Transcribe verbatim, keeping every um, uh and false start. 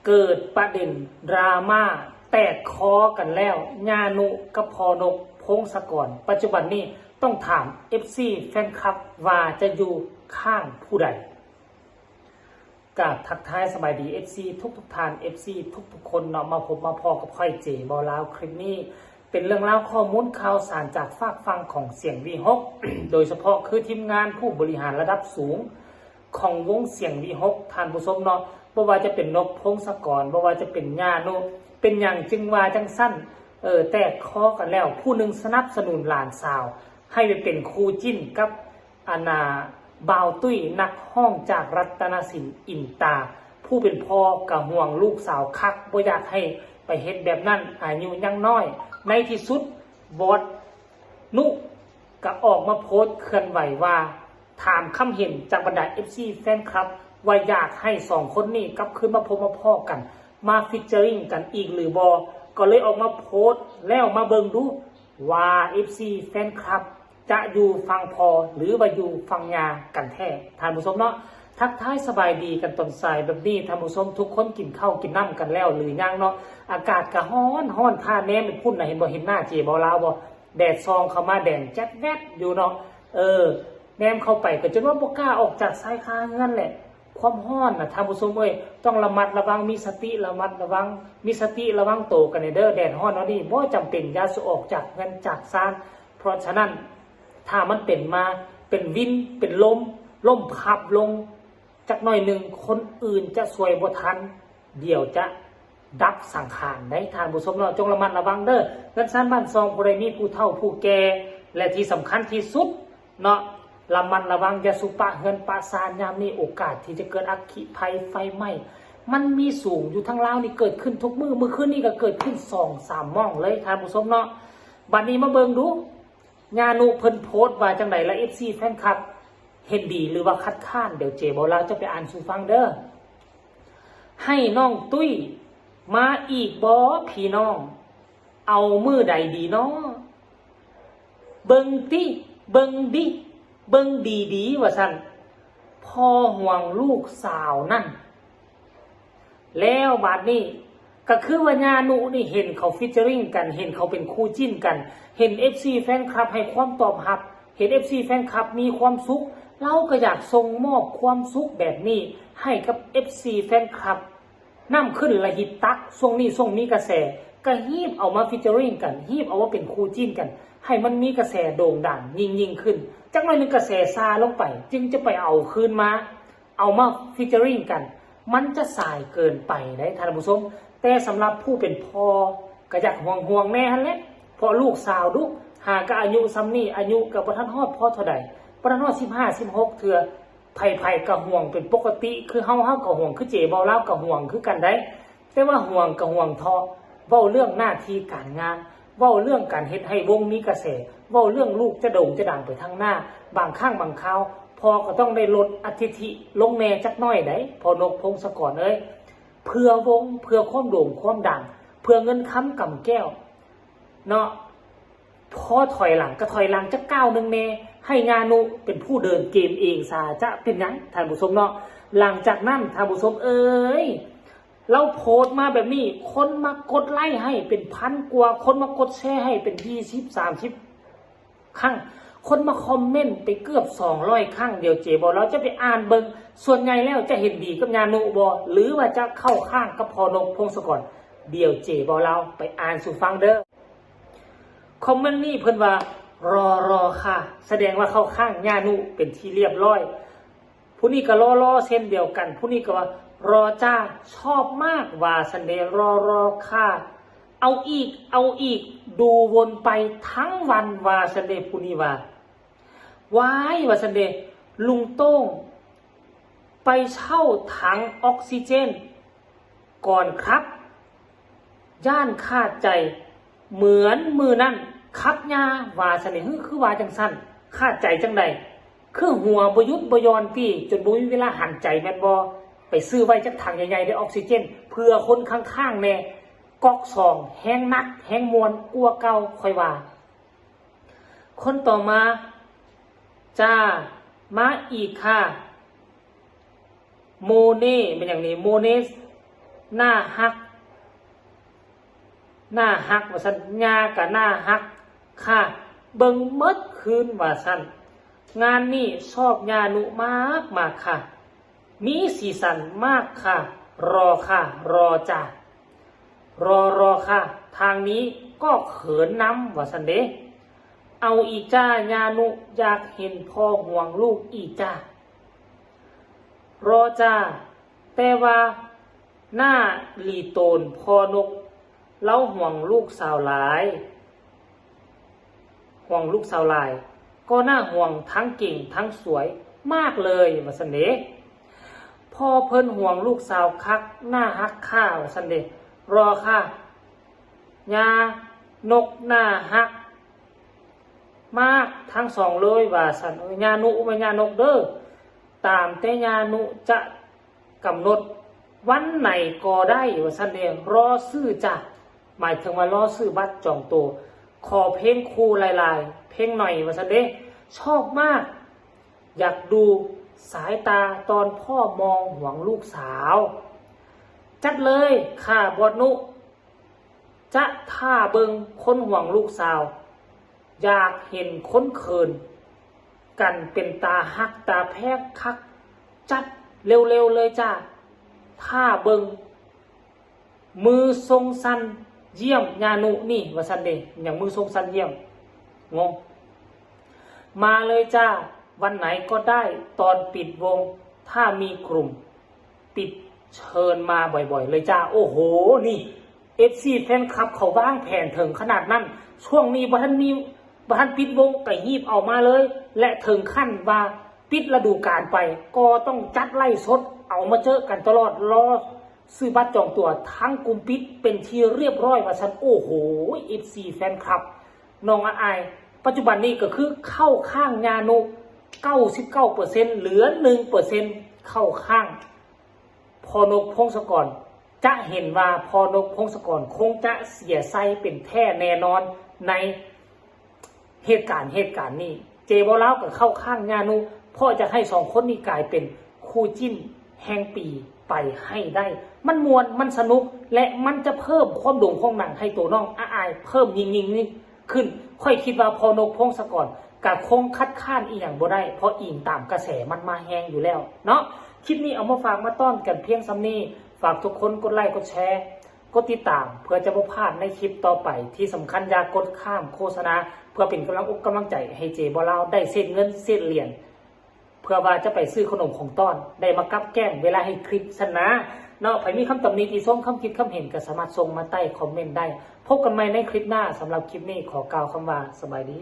เกิดประเด็นดราม่าแตกคอกันแล้ว ญานุกับพ่อนก พงศกร ปัจจุบันนี้ต้องถาม เอฟซี แฟนคลับว่าจะอยู่ข้างผู้ใด กราบทักทายสบายดี เอฟซี ทุกทุกๆท่าน เอฟซี ทุกทุกๆคนเนาะ มาพบมาพ้อกับข้อยเจบ่าวลาว คลิปนี้เป็นเรื่องราวข้อมูลข่าวสารจากฝากฝั่งของเสียงวีหก โดยเฉพาะคือทีมงานผู้บริหารระดับสูงของวงเสียงวีหก ท่านผู้ชมเนาะ บ่ว่าจะเป็นนก พงศกร บ่ว่าจะเป็นญานุ เป็นหยังจึงว่าจังซั่น เออ แตกคอกันแล้ว ผู้หนึ่งสนับสนุนหลานสาว ให้ไปเป็นคู่จิ้นกับ อันน่ะ บ่าวตุ้ยนักฮ้องจากรัตนสิน อินตา ผู้เป็นพ่อกะห่วงลูกสาวคัก บ่อยากให้ไปเฮ็ดแบบนั้น อายุยังน้อย ในที่สุด บอสนุกะออกมาโพสต์เคลื่อนไหวว่า ถามคำเห็นจากบรรดา เอฟซี แฟนคลับ ว่าอยากให้สองคนนี้กลับคืนมาพบมาพ้อกัน มา featuring กันอีกหรือบ่ ก็เลยออกมาโพสต์แล้วมาเบิ่งดู ว่า เอฟซี แฟนคลับ จะอยู่ฝั่งพ่อหรือว่าอยู่ฝั่งย่ากันแท้ ท่านผู้ชมเนาะ ทักทายสบายดีกันตอนสายแบบนี้ ท่านผู้ชมทุกคนกินข้าวกินน้ำกันแล้วหรือยังเนาะ อากาศกะฮ้อนฮ้อน ถ้าแนมไปพุ่นนะ เห็นบ่ เห็นหน้าเจบ่าวลาวบ่ แดดส่องเข้ามาแดงแจ๊ดแวดอยู่เนาะ เออ แนมเข้าไปก็จนว่าบ่กล้าออกจากชายคาเฮือนแหละ ความฮ้อนน่ะ ท่านผู้ชมเอ้ย ต้องระมัดระวัง มีสติระมัดระวัง มีสติระวังโตกันแหน่เด้อ แดดฮ้อนเนาะนี่ บ่จำเป็นอย่าสุออกจากเฮือนจากซาน เพราะฉะนั้น ถ้ามันเป็นมา เป็นวิน เป็นลม ลมพับลง จักหน่อยหนึ่ง คนอื่นจะช่วยบ่ทัน เดี๋ยวจะดับสังขารได้ ท่านผู้ชมเนาะ จงระมัดระวังเด้อ เฮือนซานบ้านซองผู้ใดมีผู้เฒ่าผู้แก่ และที่สำคัญที่สุดเนาะ ระมัดระวัง อย่าสุปะเฮือนปะซาน ยามนี้โอกาสที่จะเกิดอัคคีภัยไฟไหม้ มันมีสูงอยู่ทางลาวนี่ เกิดขึ้นทุกมื้อ มื้อคืนนี้ก็เกิดขึ้นสองสามหม่องเลย ท่านผู้ชมเนาะ บัดนี้มาเบิ่งดู ญานุเพิ่นโพสต์ว่าจังใด และ เอฟซี แฟนคลับ เห็นดีหรือว่าคัดค้าน เดี๋ยวเจบ่าวลาวจะไปอ่านสู่ฟังเด้อ ให้น้องตุ้ยมาอีกบ่พี่น้อง เอามื้อใดดีน้อ เบิ่งติ เบิ่งดิ เบิ่งดีๆ ว่าซั่น พ่อห่วงลูกสาวนั่น แล้วบาดนี้ ก็คือว่าญานุนี่เห็นเขา featuring กัน เห็นเขาเป็นคู่จิ้นกัน เห็น เอฟซี แฟนคลับให้ความตอบรับ เห็น เอฟซี แฟนคลับมีความสุข เราก็อยากส่งมอบความสุขแบบนี้ให้กับ เอฟซี แฟนคลับ นำขึ้นละ ฮิตตั๊ก ช่วงนี้ช่วงมีกระแส ก็ฮีบเอามา featuring กัน ฮีบเอามาเป็นคู่จิ้นกัน ให้มันมีกระแสโด่งดังยิ่งๆ ขึ้น จักหน่อยหนึ่งกระแสซาลงไป จึงจะไปเอาคืนมา เอามา featuring กัน มันจะสายเกินไปได้ ท่านผู้ชม แต่สำหรับผู้เป็นพ่อก็อยากห่วงๆ แน่หั้นแหละ เพราะลูกสาวดุ หากะอายุส่ำนี้ อายุก็บ่ทันฮอดพอเท่าใด บ่ทันฮอดสิบห้า สิบหก เทื่อ ไผๆ ก็ห่วงเป็นปกติ คือเฮา เฮาก็ห่วง คือเจบ่าวลาวก็ห่วงคือกันได้ แต่ว่าห่วงก็ห่วงเถาะ เว้าเรื่องหน้าที่การงาน เว้าเรื่องการเฮ็ดให้วงมีกระแส เว้าเรื่องลูกจะโด่งจะดังไปทางหน้า บางครั้งบางคราว พ่อก็ต้องได้ลดอัตถิลงแหน่จักหน่อยได้ พ่อนก พงศกรเอ้ย เพื่อวง เพื่อความโด่งความดัง เพื่อเงินคำกำแก้ว เนาะ พอถอยหลังก็ถอยหลังจักก้าวหนึ่งแหน่ ให้ญานุเป็นผู้เดินเกมเองซะ จะเป็นหยัง ท่านผู้ชมเนาะ หลังจากนั้น ท่านผู้ชมเอ้ย เราโพสต์มาแบบนี้ คนมากดไลค์ให้เป็นพันกว่า คนมากดแชร์ให้เป็นยี่สิบ สามสิบ ครั้ง คนมาคอมเมนต์ไปเกือบสองร้อยครั้ง เดี๋ยวเจบ่าวลาวจะไปอ่านเบิ่ง ส่วนใหญ่แล้วจะเห็นดีกับญานุบ่ หรือว่าจะเข้าข้างกับพ่อนก พงศกร เดี๋ยวเจบ่าวลาวไปอ่านสู่ฟังเด้อ คอมเมนต์นี้เพิ่นว่า รอรอค่ะ แสดงว่าเข้าข้างญานุเป็นที่เรียบร้อย ผู้นี้ก็รอรอเช่นเดียวกัน ผู้นี้ก็ว่า รอจ้า ชอบมาก ว่าซั้นเด้ รอรอค่ะ เอาอีก เอาอีก ดูวนไปทั้งวัน ว่าซั้นเด้ ผู้นี้ว่า ว้าย ว่าซั้นเด้ ลุงโต้ง ไปเช่าถังออกซิเจนก่อนครับ ย่านขาดใจ เหมือนมื้อนั้นครับย่า ว่าซั้นเด้ คือ คือว่าจั่งซั้น ขาดใจจั่งใด คือหัวบ่หยุดบ่หย่อนติ จนบ่มีเวลาหันใจแม่นบ่ ไปซื้อไว้จักถังใหญ่ๆ เด้อ ออกซิเจน เผื่อคนข้างๆ แหน่ ก๊อกสอง แฮงหนัก แฮงม่วนกว่าเก่า ข้อยว่า คนต่อมา จ้า มาอีกค่ะ โมเน่ เป็นอย่างนี้ โมเน่ น่าฮัก น่าฮักว่าซั่น ย่าก็น่าฮักค่ะ เบิ่งหมดคืนว่าซั่น งานนี้ชอบย่านุมากมากค่ะ มีสีสันมากค่ะ รอค่ะ รอจ้ะ รอรอค่ะ ทางนี้ก็เขินนำว่าซั่นเด้ เอาอีกจ้า ย่านุอยากเห็นพ่อห่วงลูกอีกจ้า รอจ้า แต่ว่าหน้าหลีโตนพ่อนก เฮาห่วงลูกสาวหลาย ห่วงลูกสาวหลาย ก็น่าห่วงทั้งเก่งทั้งสวยมากเลยว่าซั่นเด้ พ่อเพิ่นห่วงลูกสาวคัก น่าฮักค่ะว่าซั่นเด้ รอค่ะ ย่านกน่าฮัก มากทั้งสองเลยว่าซั่น เอ้ย ย่านุบ่แม่นย่านกเด้อ ตามแต่ย่านุจะกำหนดวันไหนก็ได้ว่าซั่นเด้ รอซื้อจ้ะ หมายถึงว่ารอซื้อบัตรจองตั๋ว ขอเพลงคู่หลายๆ เพลงหน่อยว่าซั่นเด้ ชอบมาก อยากดูสายตาตอนพ่อมองห่วงลูกสาว จัดเลยค่ะบอสนุ จะท่าเบิ่งคนห่วงลูกสาว อยากเห็นคนเขินกันเป็นตาฮักตาแพงคัก จัดเร็วๆเลยจ้า ท่าเบิ่ง มือทรงสั่นเยี่ยมย่านุนี่ว่าซั่นเด้ หยังมือทรงสั่นเยี่ยม งง มาเลยจ้า วันไหนก็ได้ตอนปิดวง ถ้ามีกลุ่ม ปิดเชิญมาบ่อยๆเลยจ้า โอ้โห นี่ เอฟซี แฟนคลับเขาวางแผนถึงขนาดนั้น ช่วงนี้บ่ทันมี บ่ทันปิดวงก็ฮีบเอามาเลย และถึงขั้นว่าปิดฤดูกาลไป ก็ต้องจัดไลฟ์สด เอามาเจอกันตลอด รอซื้อบัตรจองตั๋วทั้งกลุ่มปิดเป็นที่เรียบร้อยว่าซั่น โอ้โห เอฟซี แฟนคลับ น้องอาอาย ปัจจุบันนี้ก็คือเข้าข้างย่านุ เก้าสิบเก้าเปอร์เซ็นต์ เหลือ หนึ่งเปอร์เซ็นต์ เข้าข้างพ่อนกพงศกร จะเห็นว่าพ่อนกพงศกรคงจะเสียไซเป็นแท้แน่นอนในเหตุการณ์เหตุการณ์นี้ เจบ่าวลาวก็เข้าข้างย่านุ เพราะจะให้สองคนนี้กลายเป็นคู่จิ้นแห่งปีไปให้ได้ มันม่วน มันสนุก และมันจะเพิ่มความโด่งของหนังให้ตัวน้องอาอายเพิ่มยิ่งๆนี่ ขึ้น ข้อยคิดว่าพ่อนกพงศกรก็คงคัดค้านอีหยังบ่ได้ เพราะอิงตามกระแสมันมาแฮงอยู่แล้วเนาะ คลิปนี้เอามาฝากมาต้อนกันเพียงส่ำนี้ ฝากทุกคนกดไลค์กดแชร์ กดติดตาม เพื่อจะบ่พลาดในคลิปต่อไป ที่สำคัญอย่ากดข้ามโฆษณา เพื่อเป็นกำลังอกกำลังใจให้เจบ่าวลาวได้เศษเงินเศษเหรียญ เพื่อว่าจะไปซื้อขนมของต้อน ได้มากับแกล้มเวลาเฮ็ดคลิปซั่นนะ เนาะ ไผมีคำตำหนิติชม คำคิดคำเห็นก็สามารถส่งมาใต้คอมเมนต์ได้ พบกันใหม่ในคลิปหน้า สำหรับคลิปนี้ขอกล่าวคำว่าสบายดี